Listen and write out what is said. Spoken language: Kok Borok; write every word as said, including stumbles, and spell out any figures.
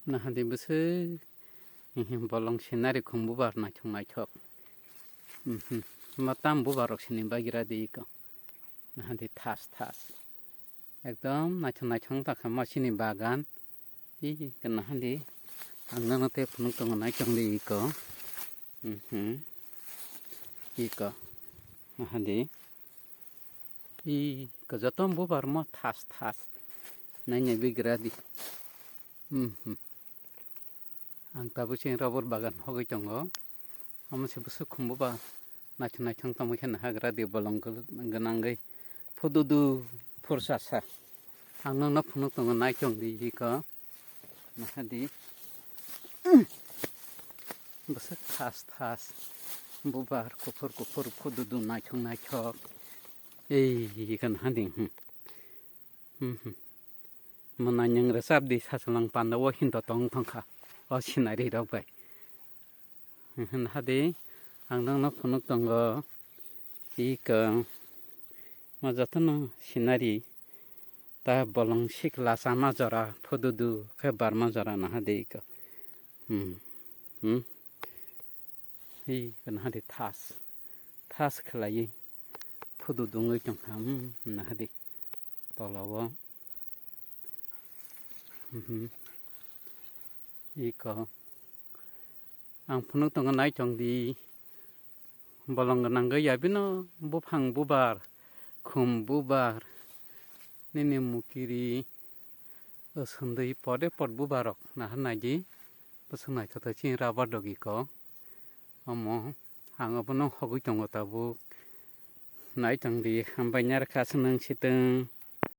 Nahadi bwswk, mhm, bolong scenery khum bubar naithok naithok. Mhm. Ma tam bubar rok sini bagira di iko. Nahadi thas thas. Ekdom naithok naithok wngtangkha ma chini bagan. Ih, iko nahadi. Ang nono tei phunuk tongo naithok di iko. Mhm. Iko. Nahadi. Ih, iko joto bubar ma thas thas. Naina bigra di. Mhm. Ang tabuk chini rubber bagan hogwi tongo. Omo se bwswk khum buba naithok naithok tongwi khe nahagra di bolong gwnangwi phududu phursa sa. Ang nokno phunuk tongo naithok di iko. Nahadi. Bwswk thas thas bubar kuphur kuphur phududu naithok naithok. Ei iko nahadi. Hmm. Hmm, hmm. Mwnai nwng rwchap di, sasalang panda o hinto tong thangkha o scenery rok bai. Hmm, hmm, hadi ang nokno phunuk tongo. Iko ma jotono scenery ta bolong sikla chama jora phududu khe barma jora nahadi iko. Hmm. Hmm. Iko nahadi thas. Thas khlaiwi phududu wngwi tongkha. Hmm, nahadi. Tola o. Mhm. Iko. Ang phunuk tongo naithok di. Bolong gwnangwi ya bino buphang bubar, khum bubar, nini mukiri, swndwi pode pod bubar rok nahar naidi. Bwswk naithothok chini rubber dog iko. Omo ang obono hogwi tongo tabuk. Naithok di, hambai narwkha, aswk nang sitwng.